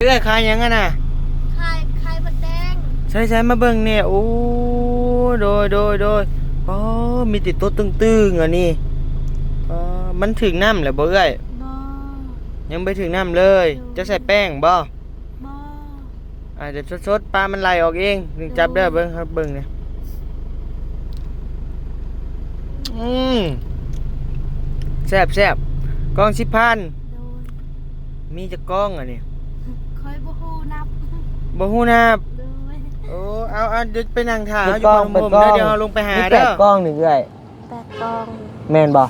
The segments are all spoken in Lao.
ເອື້ອຍຂາຍຫຍັງຫັ້ນນະ? ຂາຍໄຂ່ມົດແດງ. ໃສ່ໆ ມາເບິ່ງແດ່. ໂອ້ ໂດຍໆ ໂດຍ. ອໍ ມີແຕ່ໂຕຕຶງໆ ອັນນີ້. ອໍ ມັນຖືກນ້ຳແລ້ວບໍ່ເອື້ອຍ? ບໍ່ ຍັງບໍ່ຖືກນ້ຳເລີຍ. ໂດຍ. ເຈົ້າໃສ່ແປ້ງບໍ່? ບໍ່. ອາດຈະສົດໆ ປາມັນໄຫຼອອກເອງ. ໂດຍ. ຈັບເດີ ເບິ່ງ ເຮົາເບິ່ງນີ້. ອືມ ແຊບໆ ກ່ອງສິບພັນ. ໂດຍ. ມີຈັກກ່ອງອັນນີ້? ຂ້ອຍບໍ່ຮູ້ນັບ. ບໍ່ຮູ້ນັບ? ໂດຍ. ໂອ້ ເອົາໆ ດຽວໄປນັ່ງຖ້າເຮົາຢູ່ບ່ອນຮົ່ມໆເດີ ດຽວເຮົາລົງໄປຫາເດີ. ມີແປດກ່ອງນີ້ເອື້ອຍ. ແປດກ່ອງ. ແມ່ນບໍ່?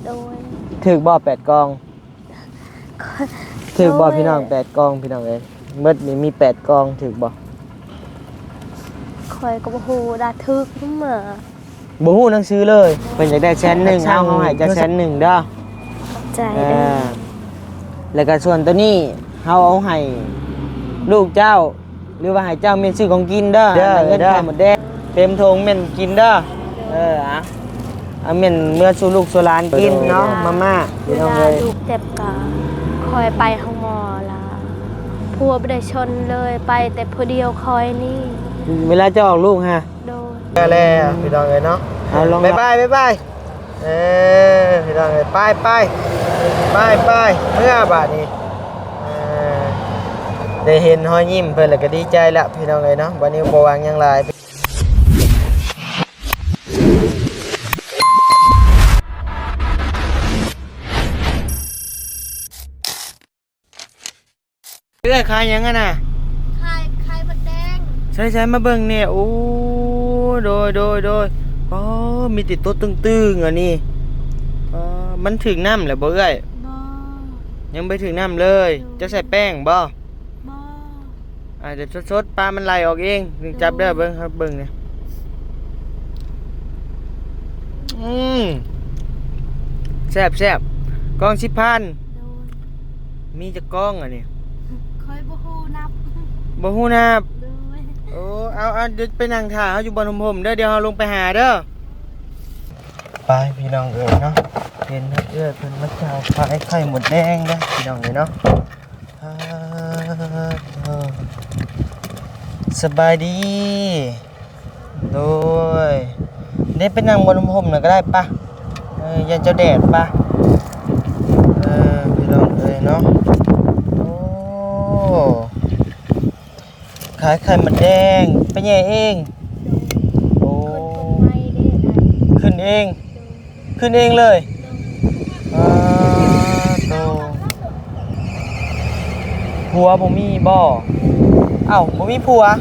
ໂດຍ. ຖືກບໍ່ແປດກ່ອງ? ຖືກບໍ່ ໂດຍ ພີ່ນ້ອງ? ແປດກ່ອງ ພີ່ນ້ອງເອີຍ. ໝົດນີ້ມີແປດກ່ອງ ຖືກບໍ່? ຂ້ອຍກໍບໍ່ຮູ້ດາ ຖືກນຳມາ. ບໍ່ຮູ້ໜັງສືເລີຍ. ເພິ່ນຢາກໄດ້ແສນໜຶ່ງ ເອົາ ເຮົາໃຫ້ເຈົ້າແສນໜຶ່ງເດີ. ຂອບໃຈເດີ. ເອີ ແລ້ວກໍສ່ວນໂຕນີ້ເຮົາເອົາໃຫ້ລູກເຈົ້າ ຫຼືວ່າໃຫ້ເຈົ້າແມ່ນຊື້ຂອງກິນເດີ. ເດີ ເງິນ ເດີ ໄຂ່ມົດແດງເຕັມຖົງແມ່ນກິນເດີ. ເອີ ເອົາ ເອົາແມ່ນເມືອສູ່ລູກສູ່ຫຼານກິນເນາະ. ໂດຍ ມາມ່າ ເວລາ ພີ່ນ້ອງເອີຍ ລູກເຈັບກໍຂ້ອຍໄປໂຮງໝໍລະ ຜົວບໍ່ໄດ້ຊົນເລີຍ ໄປແຕ່ຜູ້ດຽວຂ້ອຍນີ້. ເວລາເຈົ້າອອກລູກຫະ? ໂດຍ. ແລ້ວ ພີ່ນ້ອງເອີຍເນາະ ເອົາລົງ ບາຍບາຍ ບາຍບາຍ. ເອີ ພີ່ນ້ອງເອີຍ ໄປ ໄປ ໄປ ໄປ ເມືອບາດນີ້. ເອີ ໄດ້ເຫັນຮອຍຍິ້ມເພິ່ນແລ້ວກໍດີໃຈແລ້ວ ພີ່ນ້ອງເອີຍເນາະ. ບາດນີ້ບໍ່ຫວັງຫຍັງຫຼາຍ. ເອື້ອຍຂາຍຫຍັງຫັ້ນນະ? ຂາຍໄຂ່ມົດແດງ. ໃສ່ໆ ມາເບິ່ງແດ່. ໂອ້ ໂດຍໆ ໂດຍ. ອໍ ມີແຕ່ໂຕຕຶງໆ ອັນນີ້. ອໍ ມັນຖືກນ້ຳແລ້ວບໍ່ເອື້ອຍ? ບໍ່ ຍັງບໍ່ຖືກນ້ຳເລີຍ. ໂດຍ. ເຈົ້າໃສ່ແປ້ງບໍ່? ບໍ່. ອາດຈະສົດໆ ປາມັນໄຫຼອອກເອງ. ໂດຍ. ຈັບເດີ ເບິ່ງ ເຮົາເບິ່ງນີ້. ອືມ ແຊບໆ ກ່ອງສິບພັນ. ໂດຍ. ມີຈັກກ່ອງອັນນີ້? ຂ້ອຍບໍ່ຮູ້ນັບ. ບໍ່ຮູ້ນັບ? ໂດຍ. ໂອ້ ເອົາໆ ດຽວໄປນັ່ງຖ້າເຮົາຢູ່ບ່ອນຮົ່ມໆເດີ ດຽວເຮົາລົງໄປຫາເດີ. ໄປ ພີ່ນ້ອງເອີຍເນາະ ເຫັນເອື້ອຍເພິ່ນມາເຈົ້າຂາຍໄຂ່ມົດແດງເດີ ພີ່ນ້ອງເອີຍເນາະ. ສະບາຍດີ. ໂດຍ ເດ້ ໄປນັ່ງບ່ອນຮົ່ມໆນະກໍໄດ້ປະ. ເອີ ຢ້ານເຈົ້າແດດປະ. ເອີ ພີ່ນ້ອງເອີຍເນາະ ໂອ້ ຂາຍໄຂ່ມົດແດງ ໄປແຍ່ເອງ. ໂອ້ ຂຶ້ນເອງ ຂຶ້ນເອງເລີຍ. ໂດຍ. ອາ ໂຕ ຜົວບໍ່ມີບໍ່? ເອົ້າ ບໍ່ມີຜົວ? ໂດຍ.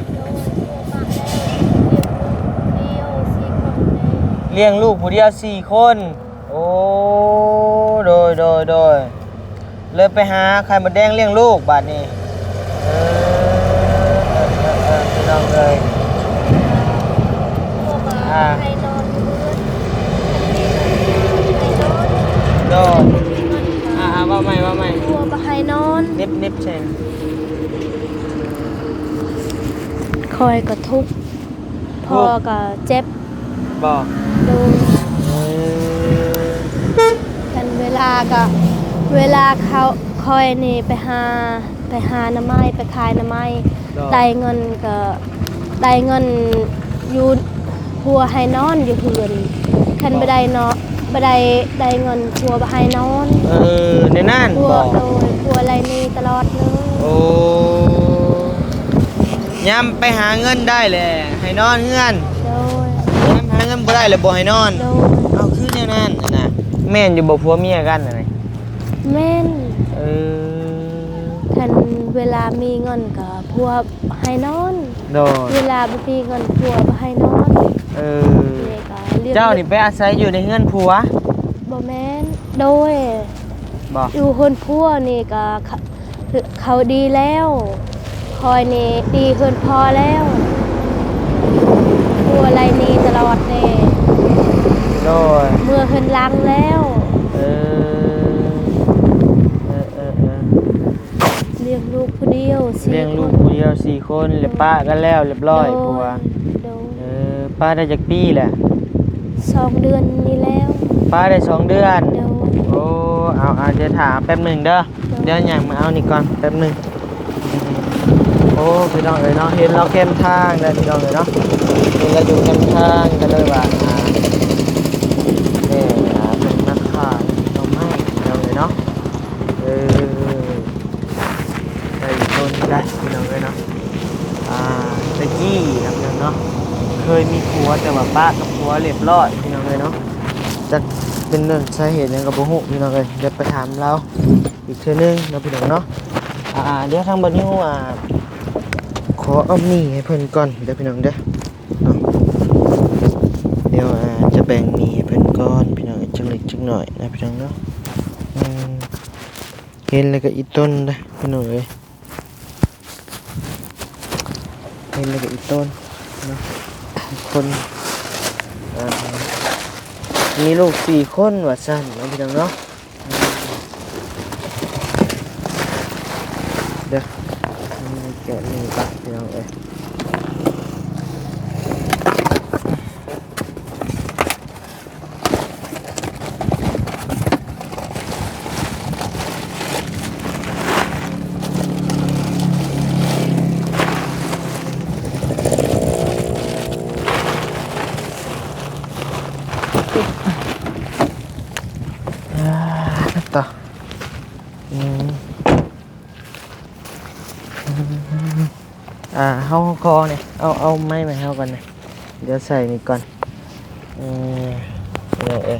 ລ້ຽງລູກຜູ້ດຽວສີ່ຄົນ. ໂອ້ ໂດຍໆໆ ເລີຍໄປຫາໄຂ່ມົດແດງລ້ຽງລູກບາດນີ້. ເອີ ເອີໆໆ ພີ່ນ້ອງເອີຍ ຜົວບໍ່ໃຫ້ນອນຢູ່ເຮືອນ. ໂດຍ. ອາໆ ເວົ້າໃໝ່ ເວົ້າໃໝ່. ຜົວບໍ່ໃຫ້ນອນ. ເນັບໆ ໃສ່. ຂ້ອຍກໍທຸກ ພໍ່ກໍເຈັບບໍ່? ໂດຍ. ເອີ ຄັນເວລາກໍ ເວລາເຂົາ ຂ້ອຍນີ້ໄປຫາ ໄປຫາໜໍ່ໄມ້ ໄປຂາຍໜໍ່ໄມ້. ໂດຍ. ໄດ້ເງິນກໍ ໄດ້ເງິນຢູ່ ຜົວໃຫ້ນອນຢູ່ເຮືອນ. ຄັນ ບໍ່ ບໍ່ໄດ້ເນາະ ບໍ່ໄດ້ ໄດ້ເງິນ ຜົວບໍ່ໃຫ້ນອນ. ເອີ ແນວນັ້ນບໍ່? ໂດຍ. ຜົວໄລ່ໜີຕະຫຼອດເລີຍ. ໂອ້ ຍາມໄປຫາເງິນໄດ້ແຫຼະໃຫ້ນອນເຮືອນ. ໂດຍ. ຍາມຫາເງິນບໍ່ໄດ້ແລ້ວບໍ່ໃຫ້ນອນ. ໂດຍ. ເອົາ ຄືແນວນັ້ນນະ. ແມ່ນຢູ່ບໍ່ ຜົວເມຍກັນນະ? ແມ່ນ. ເອີ ຄັນເວລາມີເງິນກໍຜົວໃຫ້ນອນ. ໂດຍ. ເວລາບໍ່ມີເງິນຜົວບໍ່ໃຫ້ນອນ. ເອີ ແມ່ກໍລ້ຽງ ເຈົ້ານີ້ໄປອາໄສຢູ່ໃນເຮືອນຜົວ? ບໍ່ແມ່ນ. ໂດຍ. ບໍ່ ຢູ່ເຮືອນຜົວນີ້ກໍ ເຂົາດີແລ້ວ ຂ້ອຍນີ້ດີເຮືອນພໍ່ແລ້ວ. ຜົວໄລ່ໜີຕະຫຼອດເດ້. ໂດຍ. ເມືອເຮືອນຫຼັງແລ້ວ. ເອີ ເອີໆໆ ລ້ຽງລູກຜູ້ດຽວສີ່ຄົນ. ລ້ຽງລູກຜູ້ດຽວສີ່ຄົນ ແລ້ວປະກັນແລ້ວລຽບຮ້ອຍ. ໂດຍ. ຜົວ ໂດຍ. ເອີ ປະໄດ້ຈັກປີແລ້ວ? ສອງເດືອນນີ້ແລ້ວ. ປະໄດ້ສອງເດືອນ. ໂດຍ. ໂອ້ ເອົາໆ ດຽວຖ້າແປັບໜຶ່ງເດີ. ໂດຍ. ດຽວຍ່າງມາເອົານີ້ກ່ອນແປັບໜຶ່ງ. ໂອ້ ພີ່ນ້ອງເອີຍເນາະ ເຫັນລາວແຄມທາງແລ້ວ ພີ່ນ້ອງເອີຍເນາະ ເຫັນລາວຢູ່ແຄມທາງ ກໍເລີຍວ່າ ອ່າ ແມ່ ອ່າ ເພິ່ນມາຂາຍໜໍ່ໄມ້ ພີ່ນ້ອງເອີຍເນາະ. ເອີ ໄດ້ຕົ້ນໄດ້ ພີ່ນ້ອງເອີຍເນາະ. ອ່າ ແຕ່ກີ້ນະ ພີ່ນ້ອງເນາະ ເຄີຍມີຜົວ ແຕ່ວ່າປະກັບຜົວລຽບຮ້ອຍ ພີ່ນ້ອງເອີຍເນາະ. ຈັກເປັນເລື່ອງສາເຫດຫຍັງກໍບໍ່ຮູ້ ພີ່ນ້ອງເອີຍ ດຽວໄປຖາມລາວອີກເທື່ອໜຶ່ງເນາະ ພີ່ນ້ອງເນາະ. ອ່າ ດຽວທາງບ່າວນິວ ອ່າ ຂໍເອົາໝີ່ໃຫ້ເພິ່ນກ່ອນເດີ ພີ່ນ້ອງເດີເນາະ. ດຽວ ອ່າ ຈະແບ່ງໝີ່ໃຫ້ເພິ່ນກ່ອນ ພີ່ນ້ອງ ຈັກເລັກຈັກນ້ອຍນະ ພີ່ນ້ອງເນາະ. ອືມ ເຫັນແລ້ວກໍອີ່ຕົນເດີ ພີ່ນ້ອງເອີຍ ເຫັນແລ້ວກໍອີ່ຕົນເນາະ. ຄົນ ອ່າ ມີລູກສີ່ຄົນວ່າຊັ້ນເນາະ ພີ່ນ້ອງເນາະ. ເດີ ແກະນີ້ກ່ອນ ພີ່ນ້ອງເອີຍ. ອ່າ ຕໍ່ ອືມ ອ່າ ເຮົາຂໍນີ້ ເອົາ ເອົາໄມ້ມາໃຫ້ເຮົາກ່ອນນະ ດຽວໃສ່ນີ້ກ່ອນ. ເອີ ເອີ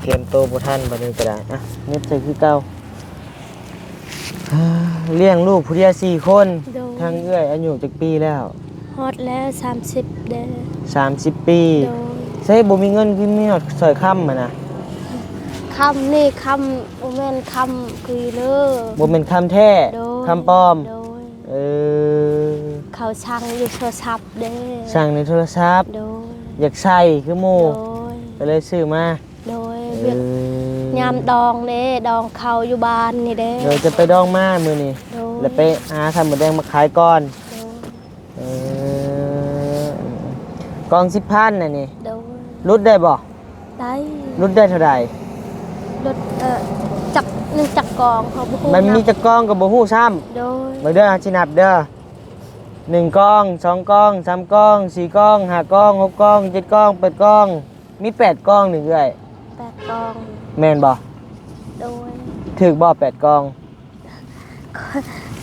ຕຽມໂຕບໍ່ທັນ ບາດນີ້ກໍໄດ້ ອ່ະ ເນັບໃສ່ຄືເກົ່າ. ລ້ຽງລູກຜູ້ດຽວສີ່ຄົນ. ໂດຍ. ທາງເອື້ອຍອາຍຸຈັກປີແລ້ວ? ຮອດແລ້ວ ສາມສິບເດ້. ສາມສິບປີ. ໂດຍ. ໃສບໍ່ມີເງິນ ຄືມີຮອດສອຍຄຳຫັ້ນນະ? ຄຳນີ້ ຄຳ ບໍ່ແມ່ນຄຳຄືເລີ ບໍ່ແມ່ນຄຳແທ້. ໂດຍ. ຄຳປອມ. ໂດຍ. ເອີ ເຂົາສັ່ງຢູ່ໂທລະສັບເດ້. ສັ່ງໃນໂທລະສັບ. ໂດຍ. ຢາກໃສ່ຄືໝູ່. ໂດຍ. ກໍເລີຍຊື້ມາ. ໂດຍ. ເອີ ວຽກ ຍາມດອງເດ້ ດອງເຂົ້າຢູ່ບ້ານນີ້ເດ້. ໂດຍ. ຈະໄປດອງມາມື້ນີ້. ໂດຍ. ແລ້ວໄປຫາໄຂ່ມົດແດງມາຂາຍກ່ອນ. ໂດຍ. ເອີ ກອງສິບພັນອັນນີ້. ໂດຍ. ຫຼຸດໄດ້ບໍ່? ໄດ້. ຫຼຸດໄດ້ເທົ່າໃດ? ຫຼຸດ ເອີ ຈັກ ໜຶ່ງຈັກກອງ ເຮົາບໍ່ຮູ້. ມັນມີຈັກກອງກໍບໍ່ຮູ້ຊ້ຳ. ໂດຍ. ເບິ່ງເດີ ເຮົາຊິນັບເດີ ໜຶ່ງກອງ ສອງກອງ ສາມກອງ ສີ່ກອງ ຫ້າກອງ ຫົກກອງ ເຈັດກອງ ແປດກອງ ມີແປດກອງນີ້ເອື້ອຍ. ແປດກອງ. ແມ່ນບໍ່? ໂດຍ. ຖືກບໍ່ແປດກອງ?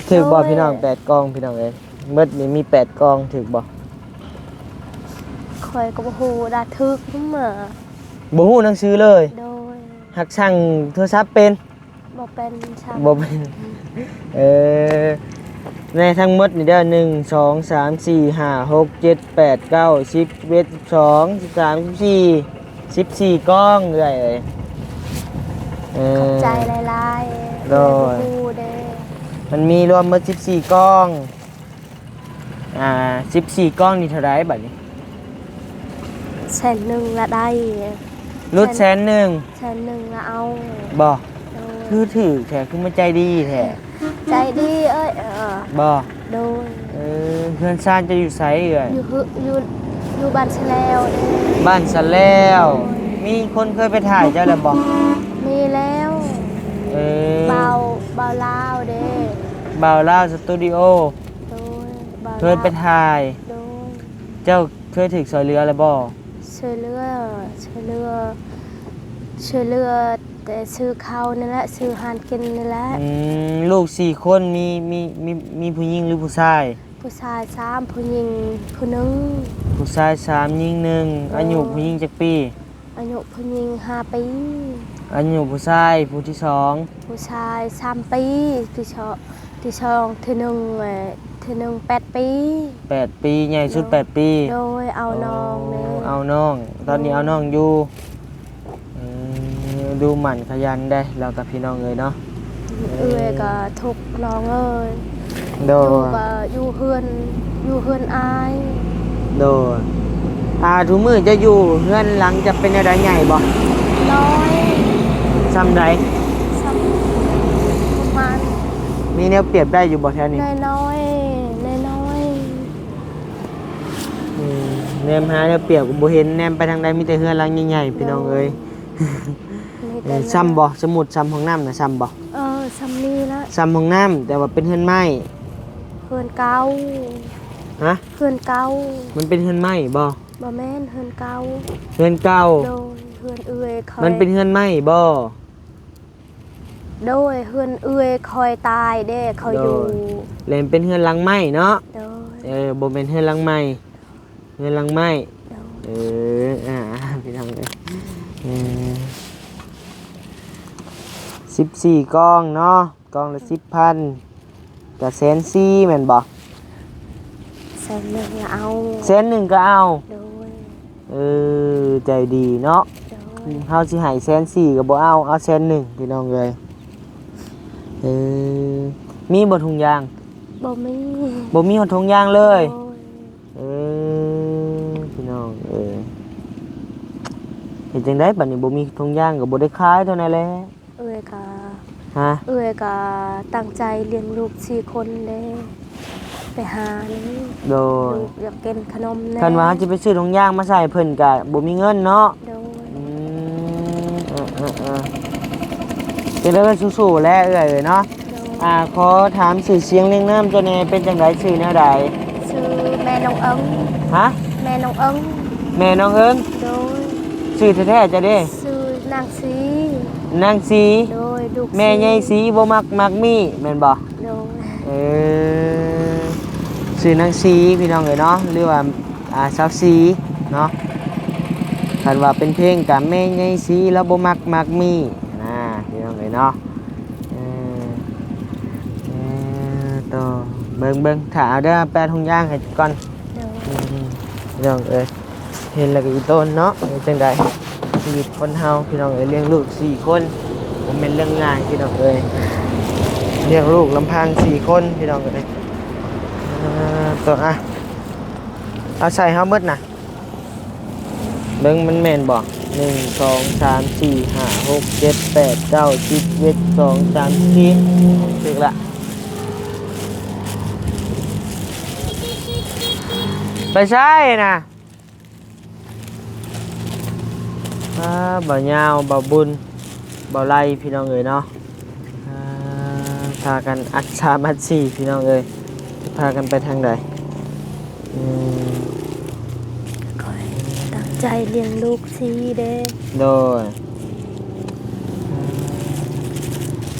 ຖືກບໍ່ ຂ້ອຍ ພີ່ນ້ອງ? ແປດກອງ ພີ່ນ້ອງເອີຍ ໝົດນີ້ມີແປດກອງ ຖືກບໍ່? ຂ້ອຍກໍບໍ່ຮູ້ດາ ຖືກມາ ບໍ່ຮູ້ໜັງສືເລີຍ. ໂດຍ. ຫາກສັ່ງໂທລະສັບເປັນ? ບໍ່ເປັນຊ້ຳ. ບໍ່ເປັນ. ເອີ ໃນທັງໝົດນີ້ເດີ ໜຶ່ງ ສອງ ສາມ ສີ່ ຫ້າ ຫົກ ເຈັດ ແປດ ເກົ້າ ສິບ ສິບເອັດ ສິບສອງ ສິບສາມ ສິບສີ່ ສິບສີ່ກອງເອື້ອຍເອີຍ. ເອີ ຂອບໃຈຫຼາຍໆ. ໂດຍ. ເອີ ຮູ້ເດ້ ມັນມີລວມໝົດສິບສີ່ກອງ. ອ່າ ສິບສີ່ກອງນີ້ເທົ່າໃດບາດນີ້? ແສນໜຶ່ງລະໄດ້. ຫຼຸດແສນໜຶ່ງ? ແສນໜຶ່ງລະເອົາ. ບໍ່? ໂດຍ. ຄືຖືກແທ້ ຄືມາໃຈດີແທ້. ໃຈດີເອີຍ. ເອີ ບໍ່? ໂດຍ. ເອີ ເຮືອນຊານເຈົ້າຢູ່ໃສເອື້ອຍ? ຢູ່ ຢູ່ ຢູ່ບ້ານສະແລວເດ້. ບ້ານສະແລວ. ໂດຍ. ມີຄົນເຄີຍໄປຖ່າຍເຈົ້າແລ້ວບໍ່? ມີແລ້ວ. ເອີ ບ່າວ ບ່າວລາວເດ້. ບ່າວລາວສະຕູດິໂອ. ໂດຍ. ບ່າວລາວ ເຄີຍໄປຖ່າຍ. ໂດຍ. ເຈົ້າເຄີຍຖືກຊ່ອຍເຫຼືອແລ້ວບໍ່? ຊ່ວຍເຫຼືອ ຊ່ວຍເຫຼືອ ຊ່ວຍເຫຼືອແຕ່ຊື້ເຂົ້ານີ້ແຫຼະ ຊື້ອາຫານກິນນີ້ແຫຼະ. ອືມ ລູກສີ່ຄົນ ມີ ມີ ມີ ມີຜູ້ຍິງ ຫຼື ຜູ້ຊາຍ? ຜູ້ຊາຍສາມ ຜູ້ຍິງຜູ້ໜຶ່ງ. ຜູ້ຊາຍສາມ ຍິງໜຶ່ງ. ໂດຍ. ອາຍຸຜູ້ຍິງຈັກປີ? ອາຍຸຜູ້ຍິງຫ້າປີ. ອາຍຸຜູ້ຊາຍຜູ້ທີສອງ? ຜູ້ຊາຍສາມປີ. ທີສອງ ທີສອງ ທີໜຶ່ງ ເອີ ທີໜຶ່ງແປດປີ. ແປດປີ ໃຫຍ່ສຸດ ໂດຍ ແປດປີ. ໂດຍ. ເອົານ້ອງເດ້. ອໍ ເອົານ້ອງ. ຕອນນີ້ ໂດຍ ເອົານ້ອງຢູ່. ອືມ ດູໝັ່ນຂະຫຍັນເດ້ລາວກັບພີ່ນ້ອງເອີຍເນາະ. ເອື້ອຍກໍທຸກນ້ອງເອີຍ. ໂດຍ. ຢູ່ກໍຢູ່ເຮືອນ ຢູ່ເຮືອນອ້າຍ. ໂດຍ. ອ່າ ທຸກມື້ຈະຢູ່ເຮືອນຫຼັງຈະເປັນແນວໃດ ໃຫຍ່ບໍ່? ນ້ອຍ. ຊ່ຳໃດ? ຊ່ຳປະມານ ມີແນວປຽບໄດ້ຢູ່ບໍ່ແຖວນີ້? ນ້ອຍໆ ນ້ອຍໆ. ອືມ ແນມຫາແນວປຽບກໍບໍ່ເຫັນ ແນມໄປທາງໃດມີແຕ່ເຮືອນຫຼັງໃຫຍ່ໆ ພີ່ນ້ອງເອີຍ. ໂດຍ. ມີແຕ່ ເອີ ເຮືອນ ຊ່ຳບໍ່? ສົມມຸດຊ່ຳຫ້ອງນ້ຳນະ ຊ່ຳບໍ່? ເອີ ຊ່ຳນີ້ລະ. ຊ່ຳຫ້ອງນ້ຳ ແຕ່ວ່າເປັນເຮືອນໄມ້. ເຮືອນເກົ່າ. ຮະ? ເຮືອນເກົ່າ. ມັນເປັນເຮືອນໄມ້ບໍ່? ບໍ່ແມ່ນ ເຮືອນເກົ່າ. ເຮືອນເກົ່າ. ໂດຍ ເຮືອນເອື້ອຍຂ້ອຍ. ມັນເປັນເຮືອນໄມ້ບໍ່? ໂດຍ ເຮືອນເອື້ອຍຂ້ອຍຕາຍເດ້ ເຂົາຢູ່. ໂດຍ ແລະເປັນເຮືອນຫຼັງໄມ້ເນາະ? ໂດຍ. ເອີ ບໍ່ແມ່ນເຮືອນຫຼັງໃໝ່ ເຮືອນຫຼັງໄມ້. ໂດຍ. ເອີ ອ່າ ພີ່ນ້ອງເອີຍ ເອີ ສິບສີ່ກ່ອງເນາະ ກ່ອງລະສິບພັນ ກະແສນສີ່ແມ່ນບໍ່? ແສນໜຶ່ງລະເອົາ. ແສນໜຶ່ງກະເອົາ. ໂດຍ. ເອີ ໃຈດີເນາະ. ໂດຍ. ເຮົາຊິໃຫ້ແສນສີ່ກະບໍ່ເອົາ ເອົາແສນໜຶ່ງ ພີ່ນ້ອງເອີຍ. ເອີ ມີບໍ່ຖົງຢາງ? ບໍ່ມີ. ບໍ່ມີຮອດຖົງຢາງເລີຍ. ໂດຍ. ເອີ ພີ່ນ້ອງເອີຍ ເຮັດຈັ່ງໃດບາດນີ້ ບໍ່ມີຖົງຢາງກະບໍ່ໄດ້ຂາຍເທົ່ານັ້ນແຫຼະ. ເອື້ອຍກະ ຮະ? ເອື້ອຍກະຕັ້ງໃຈລ້ຽງລູກສີ່ຄົນເດ້ ໄປຫານີ້. ໂດຍ. ລູກຢາກກິນຂະໜົມແດ່. ຄັນວ່າເຮົາຊິໄປຊື້ຖົງຢາງມາໃສ່ເພິ່ນກະບໍ່ມີເງິນເນາະ. ໂດຍ. ອືມ ເອີໆ ຈັ່ງໃດກະສູ້ໆແຫຼະເອື້ອຍເອີຍເນາະ. ໂດຍ. ອ່າ ຂໍຖາມຊື່ສຽງລຽງນາມເຈົ້າແດ່ ເປັນຈັ່ງໃດ ຊື່ແນວໃດ? ຊື່ແມ່ນ້ອງເອິງ. ຮະ? ແມ່ນ້ອງເອິງ. ແມ່ນ້ອງເອິງ. ໂດຍ. ຊື່ແທ້ໆເຈົ້າເດ້? ຊື່ນາງສີ. ນາງສີ. ໂດຍ. ລູກສີ. ແມ່ໃຫຍ່ສີບໍ່ມັກໝາກມີ້ແມ່ນບໍ່? ໂດຍ. ເອີ ຊື່ນາງສີພີ່ນ້ອງເອີຍເນາະ ຫຼືວ່າ ອ່າ ສາວສີເນາະ. ຄັນວ່າເປັນເພງກະແມ່ໃຫຍ່ສີລາວບໍ່ມັກໝາກມີ້ນະ ພີ່ນ້ອງເອີຍເນາະ. ເອີ ເອີ ໂຕ ເບິ່ງໆ ຖ້າເອົາເດີ ແປດທຸງຢາງໃຫ້ກ່ອນ. ໂດຍ. ອືມ ພີ່ນ້ອງເອີຍ ເຫັນແລ້ວກະອີ່ຕົນເນາະ. ເຮັດຈັ່ງໃດ ຊີວິດຄົນເຮົາພີ່ນ້ອງເອີຍ ລ້ຽງລູກສີ່ຄົນ ບໍ່ແມ່ນເລື່ອງງ່າຍພີ່ນ້ອງເອີຍ ລ້ຽງລູກລຳພັງສີ່ຄົນພີ່ນ້ອງເອີຍ. ເອີ ໂຕ ອ່ະ ເອົາໃສ່ເຮົາໝົດນະ ເບິ່ງມັນແມ່ນບໍ່? ໜຶ່ງ ສອງ ສາມ ສີ່ ຫ້າ ຫົກ ເຈັດ ແປດ ເກົ້າ ສິບ ສິບເອັດ ສິບສອງ ສິບສາມ ສິບສີ່ ຖືກລະ. ໄປໃສນະ? ອ່າ ບ່າວຍາວ ບ່າວບຸນ ບ່າວໄລ ພີ່ນ້ອງເອີຍເນາະ. ອ່າ ພາກັນອັດສາມອັດສີ່ພີ່ນ້ອງເອີຍ ຈະພາກັນໄປທາງໃດ? ອືມ ຂ້ອຍຕັ້ງໃຈລ້ຽງລູກສີ່ເດ້. ໂດຍ.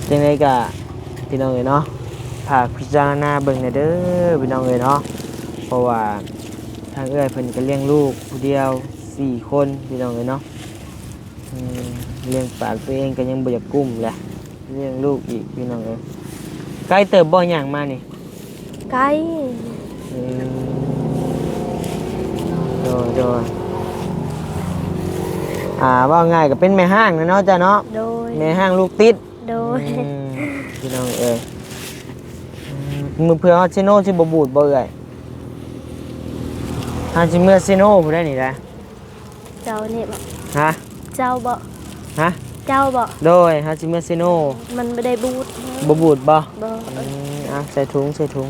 ຈັ່ງໃດກະພີ່ນ້ອງເອີຍເນາະ ຝາກພິຈາລະນາເບິ່ງແດ່ເດີພີ່ນ້ອງເອີຍເນາະ ເພາະວ່າທາງເອື້ອຍເພິ່ນກະລ້ຽງລູກຜູ້ດຽວສີ່ຄົນພີ່ນ້ອງເອີຍເນາະ. ອືມ ລ້ຽງປາກໂຕເອງກະຍັງບໍ່ຢາກກຸ້ມແຫຼະ ລ້ຽງລູກອີກພີ່ນ້ອງເອີຍ. ໄກເຕີບບໍ່ຍ່າງມານີ້? ໄກ. ອືມ ໂດຍໆ ອ່າ ເວົ້າງ່າຍກະເປັນແມ່ຮ້າງແຫຼະເນາະ ເຈົ້າເນາະ. ໂດຍ. ແມ່ຮ້າງລູກຕິດ. ໂດຍ. ອືມ ພີ່ນ້ອງເອີຍ ອືມ ມື້ເພື່ອຮອດເຊໂນຊິບໍ່ບູດບໍ່ເອື້ອຍ? ຫາຊິເມືອເຊໂນພຸ້ນໃດນີ້ນະ. ເຈົ້ານີ້ບໍ? ຮະ? ເຈົ້າບໍ? ຮະ? ເຈົ້າບໍ? ໂດຍ ເຮົາຊິເມືອເຊໂນ. ມັນບໍ່ໄດ້ບູດ. ບໍ່ບູດບໍ? ບໍ່. ອືມ ອ່ະ ໃສ່ຖົງ ໃສ່ຖົງ.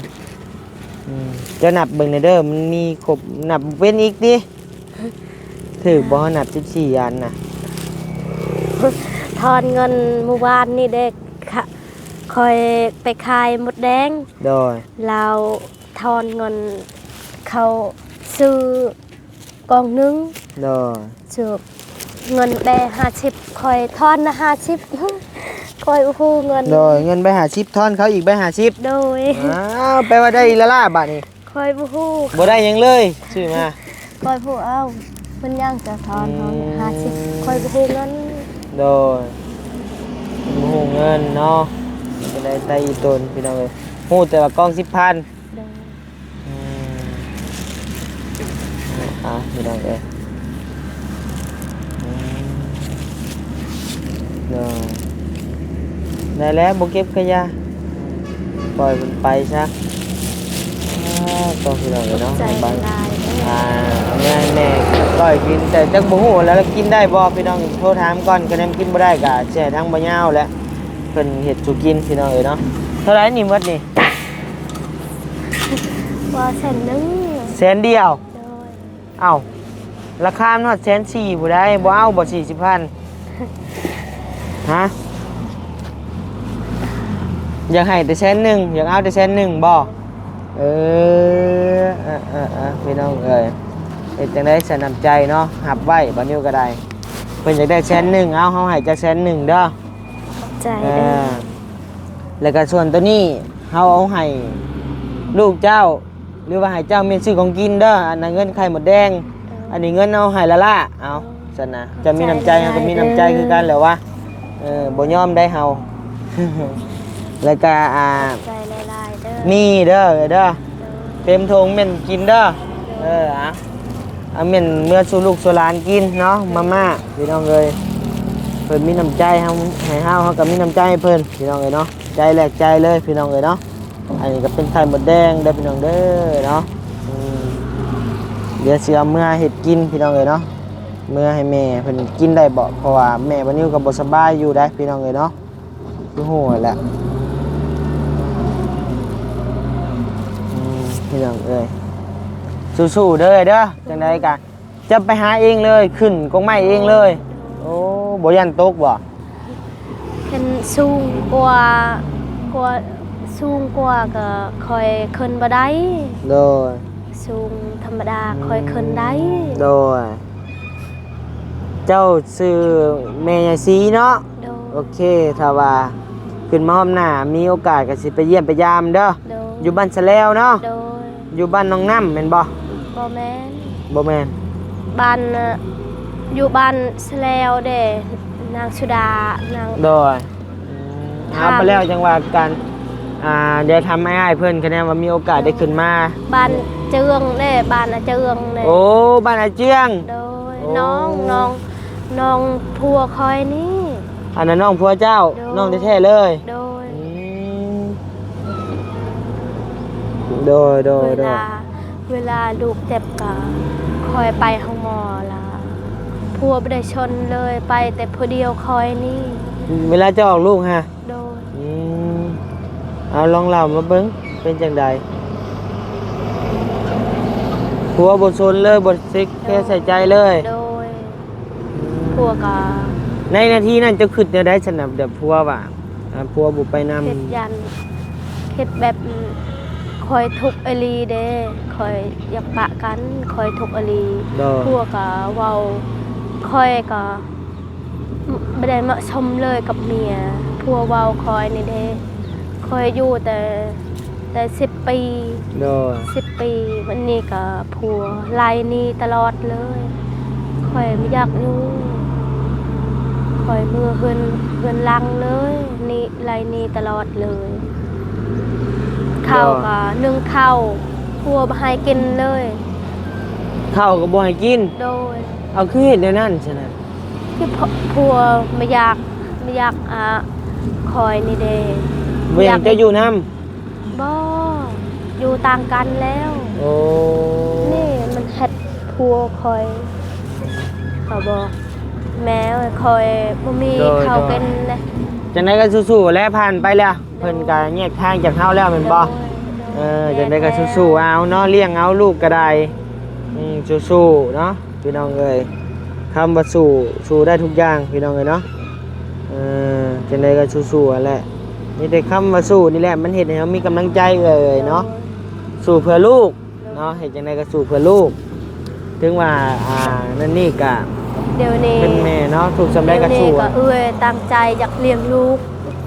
ອືມ ເຈົ້ານັບເບິ່ງແດ່ເດີ ມັນມີຄົບ ນັບເປັນອີກຕິ? ຖືກບໍ່ ນັບສິບສີ່ອັນນະ? ທອນເງິນມື້ວານນີ້ເດ້ ຂ້ອຍໄປຂາຍມົດແດງ. ໂດຍ. ລາວທອນເງິນເຂົ້າຊື້ ກ່ອງໜຶ່ງ. ໂດຍ. ເງິນແບຫ້າສິບ ຂ້ອຍທອນນະຫ້າສິບ ຂ້ອຍບໍ່ຮູ້ເງິນ. ໂດຍ. ເງິນໃບຫ້າສິບ ທອນເຂົາອີກໃບຫ້າສິບ. ໂດຍ. ອ້າວ ແປວ່າໄດ້ອີກແລ້ວລະບາດນີ້. ຂ້ອຍບໍ່ຮູ້. ບໍ່ໄດ້ຫຍັງເລີຍ ຊື້ມາ. ຂ້ອຍຜູ້ເອົາ ເພິ່ນຍັງຈະທອນເຮົາ ອືມ ຫ້າສິບ ຂ້ອຍບໍ່ຮູ້ເງິນ. ໂດຍ. ບໍ່ຮູ້ເງິນເນາະ ກະໄດ້ແຕ່ອີ່ຕົນ ພີ່ນ້ອງເອີຍ ຮູ້ແຕ່ວ່າກ່ອງສິບພັນ. ໂດຍ. ອືມ ອ່າ ພີ່ນ້ອງເອີຍ ອືມ ໂດຍ ໄດ້ແລ້ວ ບໍ່ເກັບກະຢ່າ ປ່ອຍມັນໄປຊະ. ອ່າ ຕ້ອງ ພີ່ນ້ອງເອີຍເນາະ ໃຈຫຼາຍເດີ ອ່າ ແມ່ ແມ່ກ້ອຍກິນ ແຕ່ຈັກບໍ່ຮູ້ແລ້ວກິນໄດ້ບໍ່ ພີ່ນ້ອງ ໂທຖາມກ່ອນ ຄະແນນກິນບໍ່ໄດ້ກະຊິໃຫ້ທາງບໍ່ຍາວແຫຼະ ເພິ່ນເຮັດສູ່ກິນ ພີ່ນ້ອງເອີຍເນາະ. ເທົ່າໃດນີ້ໝົດນີ້? ວ່າແສນໜຶ່ງ. ແສນດຽວ? ໂດຍ. ເອົ້າ ລາຄາມັນຮອດແສນສີ່ພຸ້ນໃດ ບໍ່ເອົາບໍ່ສີ່ສິບພັນ? ຮະ? ຢາກໃຫ້ແຕ່ແສນໜຶ່ງ ຢາກເອົາແຕ່ແສນໜຶ່ງບໍ່? ເອີ ເອີ ເອີ ເອີ ພີ່ນ້ອງເອີຍ ເຮັດຈັ່ງໃດຊັ້ນ ນ້ຳໃຈເນາະ ຮັບໄວ້ ບ່າວນິວກໍໄດ້ ເພິ່ນຢາກໄດ້ແສນໜຶ່ງ ເອົາ ເຮົາໃຫ້ເຈົ້າແສນໜຶ່ງເດີ ຂອບໃຈເດີ ເອີ ແລ້ວກໍສ່ວນໂຕນີ້ ເຮົາເອົາໃຫ້ລູກເຈົ້າ ຫຼືວ່າໃຫ້ເຈົ້າແມ່ນຊື້ຂອງກິນເດີ ອັນນັ້ນເງິນໄຂ່ມົດແດງ ເອີ ອັນນີ້ເງິນເອົາໃຫ້ລະລາ ເອົາ ຊັ້ນນະ ເຈົ້າມີນ້ຳໃຈ ເຮົາກໍມີນ້ຳໃຈຄືກັນແຫຼະວະ ເອີ ບໍ່ຍອມໄດ້ເຮົາ ແລ້ວກະ ອ່າ ຂອບໃຈຫຼາຍໆເດີ ມີເດີ ເດີ ເຕັມຖົງແມ່ນກິນເດີ ເອີ ອາ ອາ ແມ່ນເມືອສູ່ລູກສູ່ຫຼານກິນເນາະ ມາມ່າ ພີ່ນ້ອງເອີຍ ເພິ່ນມີນ້ຳໃຈເຮົາ ໃຫ້ເຮົາ ເຮົາກໍມີນ້ຳໃຈໃຫ້ເພິ່ນ ພີ່ນ້ອງເອີຍເນາະ ໃຈແລກໃຈເລີຍ ພີ່ນ້ອງເອີຍເນາະ. ອັນນີ້ກໍເປັນໄຂ່ມົດແດງເດີພີ່ນ້ອງເດີເນາະ ອືມ ດຽວຊິເອົາເມືອເຮັດກິນພີ່ນ້ອງເອີຍເນາະ ເມືອໃຫ້ແມ່ເພິ່ນກິນໄດ້ເບາະ ເພາະວ່າແມ່ບ່າວນິວກໍບໍ່ສະບາຍຢູ່ໃດ໋ພີ່ນ້ອງເອີຍເນາະ ຄືຮູ້ຫັ້ນແຫຼະ ອືມ ພີ່ນ້ອງເອີຍ ສູ້ໆເດີເດີ ຈັ່ງໃດກໍ ຈະໄປຫາເອງເລີຍ ຂຶ້ນກົກໄມ້ເອງເລີຍ ໂອ້ ບໍ່ຢ້ານຕົກບໍ່? ເຫັນສູງກວ່າ ກວ່າ ສູງກວ່າກໍຄ່ອຍຂຶ້ນບໍ່ໄດ້ ໂດຍ ສູງທຳມະດາ ອືມ ຄ່ອຍຂຶ້ນໄດ້ ໂດຍ ເຈົ້າຊື່ແມ່ຍາຍສີເນາະ? ໂດຍ ໂອເຄ ຖ້າວ່າຂຶ້ນມາຮອບໜ້າ ມີໂອກາດກໍຊິໄປຢ້ຽມໄປຢາມເດີ ໂດຍ ຢູ່ບ້ານສະແລວເນາະ? ໂດຍ ຢູ່ບ້ານໜອງນ້ຳແມ່ນບໍ່? ບໍ່ແມ່ນ ບໍ່ແມ່ນ ບ້ານ ຢູ່ບ້ານສະແລວເດ້ ນາງສຸດາ ນາງ ໂດຍ ອືມ ຖາມ ເອົາໄປແລ້ວຈັ່ງວ່າກັນ ອ່າ ດຽວຖາມອ້າຍໆເພິ່ນ ຄະແນນວ່າມີໂອກາດໄດ້ຂຶ້ນມາ ບ້ານເຈືອງເດ້ ບ້ານອາເຈືອງເດ້ ໂອ້ ບ້ານອາເຈືອງ ໂດຍ ໂອ້ ນ້ອງ ນ້ອງ ນ້ອງຜົວຂ້ອຍນີ້ ອັນນັ້ນນ້ອງຜົວເຈົ້າ ໂດຍ ນ້ອງແທ້ໆເລີຍ ໂດຍ ອືມ ໂດຍ ໂດຍ ເວລາ ໂດຍ ເວລາລູກເຈັບກໍຂ້ອຍໄປໂຮງໝໍລະ ຜົວບໍ່ໄດ້ຊົນເລີຍ ໄປແຕ່ຜູ້ດຽວຂ້ອຍນີ້ ເວລາຈະອອກລູກຫະ? ໂດຍ ອືມ ເອົາລອງເລົ່າມາເບິ່ງ ເປັນຈັ່ງໃດ? ຜົວບໍ່ຊົນເລີຍ ບໍ່ເຊັກແຄໃສ່ໃຈເລີຍ ໂດຍ ຜົວກໍ ໃນນາທີນັ້ນເຈົ້າຄິດແນວໃດຊັ້ນນະ ແບບຜົວວ່າ ອ່າ ຜົວບໍ່ໄປນຳ ຄິດຢ້ານ ຄິດແບບ ຂ້ອຍທຸກອີ່ຫຼີເດ້ ຂ້ອຍຢາກປະກັນ ຂ້ອຍທຸກອີ່ຫຼີ ໂດຍ ຜົວກໍເວົ້າ ຂ້ອຍກໍບໍ່ໄດ້ເໝາະສົມເລີຍກັບເມຍ ຜົວເວົ້າຂ້ອຍນີ້ເດ້ ຂ້ອຍຢູ່ແຕ່ ແຕ່ສິບປີ ໂດຍ ສິບປີ ບັດນີ້ກໍຜົວໄລ່ໜີຕະຫຼອດເລີຍ ຂ້ອຍບໍ່ຢາກຢູ່ ຂ້ອຍເມືອເຮືອນ ເຮືອນຫຼັງເລີຍ ໜີ ໄລ່ໜີຕະຫຼອດເລີຍ ເຂົ້າ ໂດຍ ກໍໜຶ້ງເຂົ້າ ຜົວບໍ່ໃຫ້ກິນເລີຍ ເຂົ້າກໍບໍ່ໃຫ້ກິນ ໂດຍ ເອົາ ຄືເຮັດແນວນັ້ນຊັ້ນນະ? ຄືຜົວບໍ່ຢາກ ບໍ່ຢາກ ອ່າ ຂ້ອຍນີ້ເດ້ ບໍ່ຢາກໃຫ້ເຈົ້າຢູ່ນຳ? ບໍ່ ຢູ່ຕ່າງກັນແລ້ວ ໂອ້ ນີ້ມັນເຮັດຜົວຂ້ອຍ ເຂົາບອກ ແມ່ເອີຍ ຂ້ອຍບໍ່ມີ ໂດຍ ເຂົ້າ ໂດຍ ກິນເດ້ ຈັ່ງໃດກໍສູ້ໆແຫຼະ ຜ່ານໄປແລ້ວ ໂດຍ ເພິ່ນກໍແຍກທາງຈາກເຮົາແລ້ວແມ່ນບໍ່? ໂດຍ ໂດຍ ເອີ ຈັ່ງໃດກໍ ແຍກແລ້ວ ສູ້ໆເອົາເນາະ ລ້ຽງເອົາລູກກໍໄດ້ ອືມ ສູ້ໆເນາະ ພີ່ນ້ອງເອີຍ ຄຳວ່າສູ້ ສູ້ໄດ້ທຸກຢ່າງ ພີ່ນ້ອງເອີຍເນາະ ເອີ ຈັ່ງໃດກໍສູ້ໆຫັ້ນແຫຼະ ມີແຕ່ຄຳວ່າສູ້ນີ້ແຫຼະ ມັນເຮັດໃຫ້ເຮົາມີກຳລັງໃຈເອີຍເນາະ ໂດຍ ສູ້ເພື່ອລູກເນາະ ເຮັດຈັ່ງໃດກໍສູ້ເພື່ອລູກ ເຖິງວ່າ ອ່າ ນັ້ນນີ້ກະ ດຽວນີ້ ເປັນແມ່ເນາະ ທຸກສ່ຳໃດກໍສູ້ ດຽວນີ້ກໍເອື້ອຍຕັ້ງໃຈຢາກລ້ຽງລູກ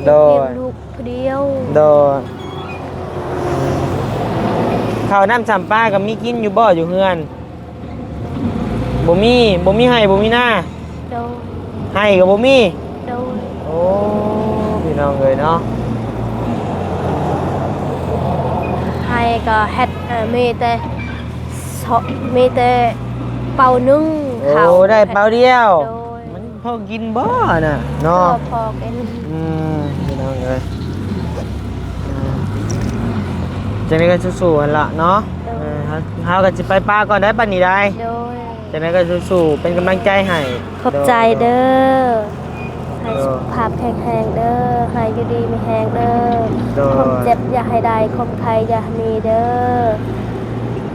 ໂດຍ ຢາກລ້ຽງລູກຜູ້ດຽວ ໂດຍ ເຂົ້ານ້ຳສຳປາກໍມີກິນຢູ່ບໍ່ ຢູ່ເຮືອນ? ບໍ່ມີ ບໍ່ມີໄຮ່ ບໍ່ມີນາ ໂດຍ ໄຮ່ກໍບໍ່ມີ ໂດຍ ໂອ້ ພີ່ນ້ອງເອີຍເນາະ ໄຮ່ກໍເຮັດ ເອີ ມີແຕ່ ມີແຕ່ເປົາໜຶ່ງ ໂອ້ ເຂົ້າ ໄດ້ເປົາດຽວ ໂດຍ ມັນພໍກິນບໍ່ນະເນາະ ພໍກິນ ອືມ ພີ່ນ້ອງເອີຍ ອືມ ຈັ່ງໃດກໍສູ້ໆຫັ້ນລະເນາະ ໂດຍ ເອີ ເຮົາ ເຮົາກໍຊິໄປປະກ່ອນໄດ໋ ປານນີ້ໄດ໋ ໂດຍ ຈັ່ງໃດກໍສູ້ໆ ເປັນກຳລັງໃຈໃຫ້ ຂອບໃຈເດີ ໂດຍ ໃຫ້ສຸຂະພາບແຂງແຮງເດີ ໃຫ້ຢູ່ດີມີແຮງເດີ ໂດຍ ຄວາມເຈັບຢ່າໃຫ້ໄດ້ ຄວາມໄຂ້ຢ່າໃຫ້ມີເດີ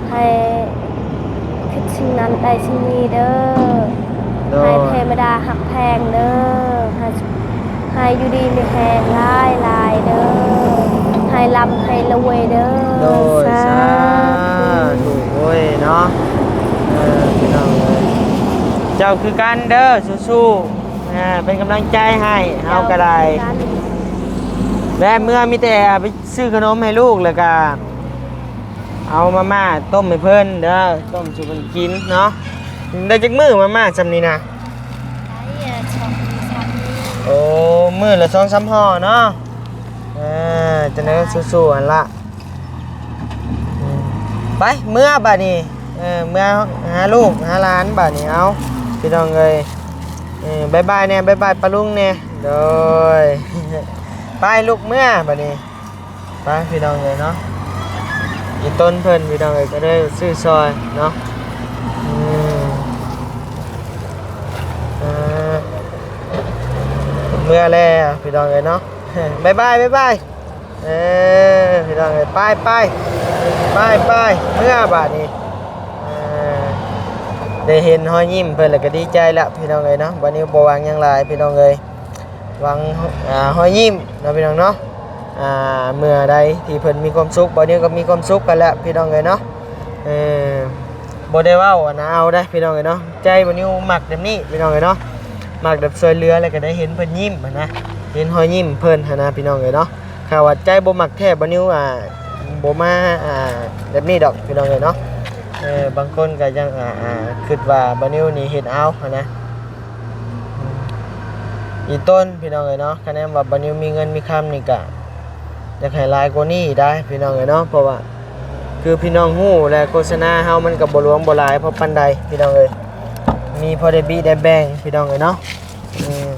ໃຫ້ຄິດສິ່ງນັ້ນໄດ້ສິ່ງນີ້ເດີ ໂດຍ ໃຫ້ເທວະດາຮັກແພງເດີ ໃຫ້ ໃຫ້ຢູ່ດີມີແຮງຫຼາຍໆເດີ ໃຫ້ລ່ຳໃຫ້ລວຍເດີ ໂດຍ ສາ ເຮົາຄືກັນເດີ ສູ້ໆ ອ່າ ເປັນກຳລັງໃຈໃຫ້ເຮົາກໍໄດ້ ແວະເມືອມີແຕ່ໄປຊື້ຂະໜົມໃຫ້ລູກ ແລ້ວກໍເອົາມາມ່າຕົ້ມໃຫ້ເພິ່ນເດີ ຕົ້ມສູ່ເພິ່ນກິນເນາະ. ໄດ້ຈັກມື້ມາມ່າຊ່ຳນີ້ນະ? ໄດ້ ເອີ ສອງມື້ສາມມື້. ໂອ້ ມື້ລະສອງສາມຫໍ່ເນາະ. ເອີ ຈັ່ງໃດກໍສູ້ໆຫັ້ນລະ. ອືມ ໄປເມືອບາດນີ້ ເອີ ເມືອຫາລູກຫາຫຼານບາດນີ້. ເອົາ ພີ່ນ້ອງເອີຍ ເອີ ບາຍບາຍແດ່ ບາຍບາຍປ້າລຸງແດ່. ໂດຍ ໄປລູກເມືອບາດນີ້. ໄປພີ່ນ້ອງເອີຍເນາະ ອີຕົນເພິ່ນພີ່ນ້ອງເອີຍ ກໍໄດ້ຊື້ຊ່ອຍເນາະ. ອືມ ເອີ ເມືອແລ້ວພີ່ນ້ອງເອີຍເນາະ. ບາຍບາຍ ບາຍບາຍ. ເອີ ພີ່ນ້ອງເອີຍ ໄປ ໄປ ໄປ ໄປ ເມືອບາດນີ້. ເອີ ໄດ້ເຫັນຮອຍຍິ້ມເພິ່ນແລ້ວກໍດີໃຈແລ້ວພີ່ນ້ອງເອີຍເນາະ. ບາດນີ້ບໍ່ຫວັງຫຍັງຫຼາຍພີ່ນ້ອງເອີຍ ຫວັງ ອ່າ ຮອຍຍິ້ມເນາະພີ່ນ້ອງເນາະ. ອ່າ ເມື່ອໃດທີ່ເພິ່ນມີຄວາມສຸກ ບາດນີ້ກໍມີຄວາມສຸກກັນແລ້ວພີ່ນ້ອງເອີຍເນາະ. ເອີ ບໍ່ໄດ້ເວົ້າອັນນາເອົາໄດ໋ພີ່ນ້ອງເອີຍເນາະ ໃຈບ່າວນິວມັກແບບນີ້ພີ່ນ້ອງເອີຍເນາະ. ມັກແບບຊ່ວຍເຫຼືອ ແລ້ວກໍໄດ້ເຫັນເພິ່ນຍິ້ມຫັ້ນນະ ເຫັນຮອຍຍິ້ມເພິ່ນຫັ້ນນະພີ່ນ້ອງເອີຍເນາະ. ຖ້າວ່າໃຈບໍ່ມັກແທ້ ບ່າວນິວ ອ່າ ບໍ່ມາ ອ່າ ແບບນີ້ດອກພີ່ນ້ອງເອີຍເນາະ. ເອີ ບາງຄົນກໍຍັງ ອ່າ ອ່າ ຄິດວ່າບ່າວນິວນີ້ເຮັດເອົາຫັ້ນນະ ອີຕົນພີ່ນ້ອງເອີຍເນາະ. ຄະແນນວ່າບ່າວນິວມີເງິນມີຄຳນີ້ກະຢາກໃຫ້ຫຼາຍກວ່ານີ້ໄດ໋ພີ່ນ້ອງເອີຍເນາະ ເພາະວ່າຄືພີ່ນ້ອງຮູ້ແຫຼະ ໂຄສະນາເຮົາມັນກໍບໍ່ຫຼວງບໍ່ຫຼາຍພໍປານໃດພີ່ນ້ອງເອີຍ ມີພໍໄດ້ບີໄດ້ແບ່ງພີ່ນ້ອງເອີຍເນາະ. ອືມ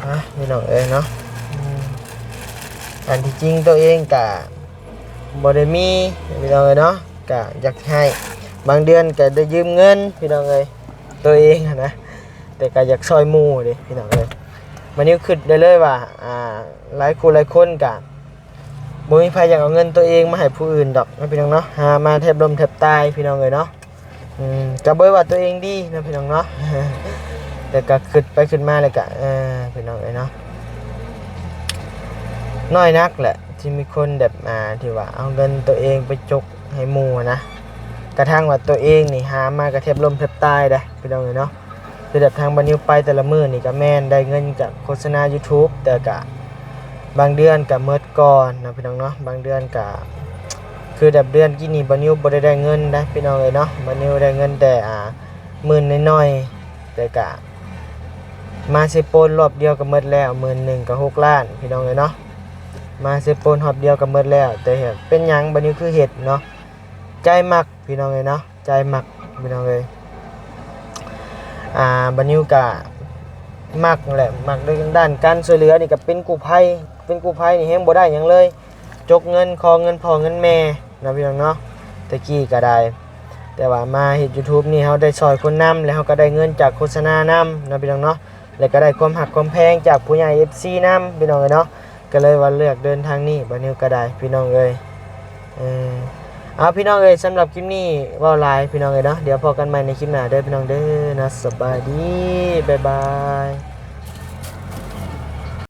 ອ່ະ ພີ່ນ້ອງເອີຍເນາະ ອືມ ອັນທີ່ຈິງໂຕເອງກະບໍ່ໄດ້ມີພີ່ນ້ອງເອີຍເນາະ ກະຢາກໃຫ້ ບາງເດືອນກະໄດ້ຢືມເງິນພີ່ນ້ອງເອີຍ ໂຕເອງຫັ້ນນະ ແຕ່ກໍຢາກຊ່ອຍໝູ່ເດ້ພີ່ນ້ອງເອີຍ. ບາດນີ້ຄິດໄດ້ເລີຍວ່າ ອ່າ ຫຼາຍຄູ່ຫຼາຍຄົນກະບໍ່ມີໃຜຢາກເອົາເງິນໂຕເອງມາໃຫ້ຜູ້ອື່ນດອກເນາະ ພີ່ນ້ອງເນາະ ຫາມາແທບລົ້ມແທບຕາຍພີ່ນ້ອງເອີຍເນາະ. ອືມ ກໍບໍ່ໄດ້ວ່າໂຕເອງດີເນາະ ພີ່ນ້ອງເນາະ ແຕ່ກໍຄິດໄປຄິດມາແລ້ວກະ ເອີ ພີ່ນ້ອງເອີຍເນາະ ນ້ອຍນັກແຫຼະ ທີ່ມີຄົນແບບ ອ່າ ທີ່ວ່າເອົາເງິນໂຕເອງໄປຈົກໃຫ້ໝູ່ນະ ກະທັ່ງວ່າໂຕເອງນີ້ຫາມາກະແທບລົ້ມແທບຕາຍເດ້ພີ່ນ້ອງເອີຍເນາະ. ຄືແບບທາງບ່າວນິວໄປແຕ່ລະມື້ນີ້ກະແມ່ນໄດ້ເງິນຈາກໂຄສະນາຢູທູບ ແຕ່ກະບາງເດືອນກະໝົດກ່ອນເນາະ ພີ່ນ້ອງເນາະ. ບາງເດືອນກະຄືແບບເດືອນກີ້ນີ້ບ່າວນິວບໍ່ໄດ້ໄດ້ເງິນໄດ໋ພີ່ນ້ອງເອີຍເນາະ. ບ່າວນິວໄດ້ເງິນແຕ່ ອ່າ ໝື່ນໜ້ອຍໆ ແຕ່ກະ ມາເຊໂປນຮອບດຽວກໍໝົດແລ້ວ ໝື່ນໜຶ່ງກໍຫົກລ້ານ ພີ່ນ້ອງເອີຍເນາະ. ມາເຊໂປນຮອບດຽວກໍໝົດແລ້ວ ແຕ່ເຮັດ ເປັນຫຍັງບ່າວນິວຄືເຮັດເນາະ ໃຈມັກ ພີ່ນ້ອງເອີຍເນາະ ໃຈມັກ ພີ່ນ້ອງເອີຍ. ອ່າ ບ່າວນິວກະມັກແຫຼະ ມັກໃນດ້ານການຊ່ວຍເຫຼືອນີ້ ກະເປັນກູ້ໄພ ເປັນກູ້ໄພນີ້ແຮງບໍ່ໄດ້ຫຍັງເລີຍ ຈົກເງິນ ຂໍເງິນພໍ່ເງິນແມ່ເນາະ ພີ່ນ້ອງເນາະ ແຕ່ກີ້ກໍໄດ້. ແຕ່ວ່າມາເຮັດຢູທູບນີ້ ເຮົາໄດ້ຊ່ອຍຄົນນຳ ແລະ ເຮົາກໍໄດ້ເງິນຈາກໂຄສະນານຳເນາະ ພີ່ນ້ອງເນາະ ແລະ ກໍໄດ້ຄວາມຮັກຄວາມແພງຈາກຜູ້ໃຫຍ່ເອັຟຊີນຳ ພີ່ນ້ອງເອີຍເນາະ. ກໍເລີຍວ່າເລືອກເດີນທາງນີ້ ບ່າວນິວກໍໄດ້ ພີ່ນ້ອງເອີຍ. ເອີ ເອົາ ພີ່ນ້ອງເອີຍ ສຳລັບຄລິບນີ້ເວົ້າຫຼາຍ ພີ່ນ້ອງເອີຍເນາະ. ດຽວພໍ້ກັນໃໝ່ໃນຄລິບໜ້າເດີ ພີ່ນ້ອງເດີເນາະ. ສະບາຍດີ ບາຍບາຍ.